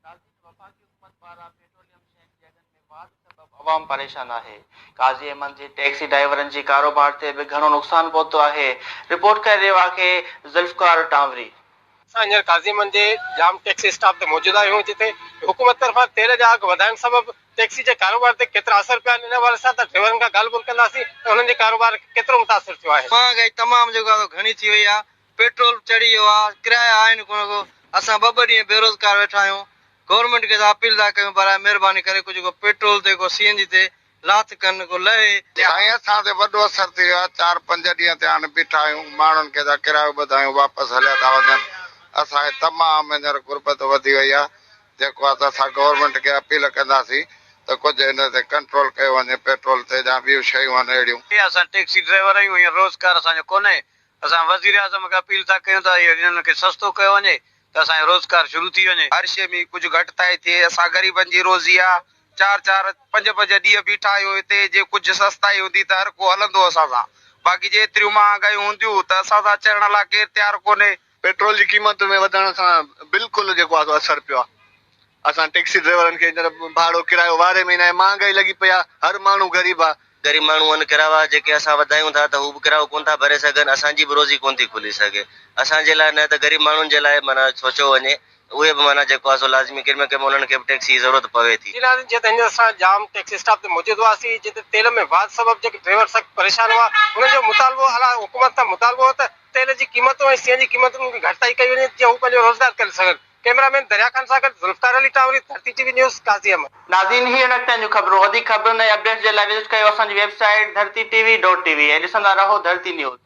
ناظرين وفاقي حڪومت پاران پيٽروليم شين جي اگهن ۾ واڌ سبب عوام پريشان آهي. قاضي احمد جي ٽيڪسي ڊرائيورن جي ڪاروبار تي به گهڻو نقصان پهتو آهي. رپورٽ ڪري رهيو آهي ذوالفقار ٽانوري. اسان هينئر قاضي احمد جي ڄام ٽيڪسي اسٽاپ تي موجود آهيون جتي حڪومت طرفان تيل جا اگهه وڌائڻ سبب ٽيڪسي جي ڪاروبار تي ڪيترا اثر پيا آهن ان حوالي سان ته ڊرائيورن کان ڳالهه ٻولهه ڪنداسين ته انهن جي ڪاروبار کي ڪيترو متاثر ٿيو آهي. مهانگائي تمام جيڪو آهي سو گهڻي ٿي وئي آهي پيٽرول چڙهي ويو آ ڪرايا آهن ڪونه ڪو اسان ٻه ٻه ڏينهن بيروزگار ويٺا آهيون گورنمينٽ کي اپيل ٿا ڪيون براء مهرباني ڪري ڪجهه ڪو پيٽرول تي ڪو سي اين جي تي لاٿ ڪن ڪو لهي. سائين اسان تي وڏو اثر ٿي ويو آ چار پنج ڏينهن ٿيا آهن بيٺا آهيون ماڻهن کي ٿا ڪرايو ٻڌايون واپس هليا ٿا وڃن اسان کي تمام هينئر غربت وڌي وئي آ جيڪو آ ته اسان گورنمينٽ کي اپيل ڪنداسين ته ڪجهه ان تي ڪنٽرول ڪيو وڃي پيٽرول تي يا ٻيون شيون آهن اهڙيون. اسان ٽيڪسي ڊرائيور آهيون هينئر روزگار اسان جو ڪونهي اسان وزيراعظم کي اپيل ٿا ڪيون ته اهو انهن کي سستو ڪيو وڃي ته اسان جو روزگار شروع ٿي وڃي. هر شيء ۾ ڪجهه گهٽتائي ٿئي، اسان غريبن جي روزي آ، چار چار پنج پنج ڏينهن بيٺا آهيون هتي، جي ڪجهه سستائي هوندي ته هر ڪو هلندو اسان سان، باقي جي ايتريون مهانگايون هونديون ته اسان سان چڙهڻ لاء ڪير تيار ڪونهي. پيٽرول جي قيمت ۾ وڌڻ سان بلڪل جيڪو آ سو اثر پيو آ، اسان ٽيڪسي ڊرائيورن کي هينئر ڀاڙو ڪرايو واري ۾ ئي ناهي، مهانگائي لڳي پئي آ، هر ماڻهو غريب آ. غريب ماڻهو آهن ڪراوا جيڪي اسان وڌايون ٿا ته هو به ڪرايو ڪونه ٿا ڀري سگهن اسان جي به روزي ڪونه ٿي کلي سگهي اسان جي لاء نه ته غريب ماڻهن جي لاء معنيٰ سوچيو وڃي اهي به معنيٰ جيڪو آهي سو لازمي ڪنهن نه ڪنهن مهل انهن کي به ٽيڪسي جي ضرورت پوي ٿي. جي ناظرين جيئن ته هينئر اسان ڄام ٽيڪسي اسٽاپ تي موجود هئاسين جتي تيل ۾ واڌ سبب جيڪي ڊرائيور سخت پريشان هئا انهن جو مطالبو اعليٰ حڪومت کان مطالبو هو ته تيل جي قيمتون ۽ سي اين جي قيمتن ۾ گهٽتائي ڪئي وڃي جيئن هو پنهنجو روزگار ڪري سگهن. ڪئميرا مين دريا خان سان گڏ ذوالفقار علي ٽانوري، ڌرتي ٽي وي نيوز، قاضي احمد. ناظرين هي هن وقت جون خبرون وڌيڪ خبرن ۽ اپڊيٽس جي لاء وزٽ ڪيو اسان جي website Dharti T V dot T V ۽ ڏسندا رهو ڌرتي نيوز.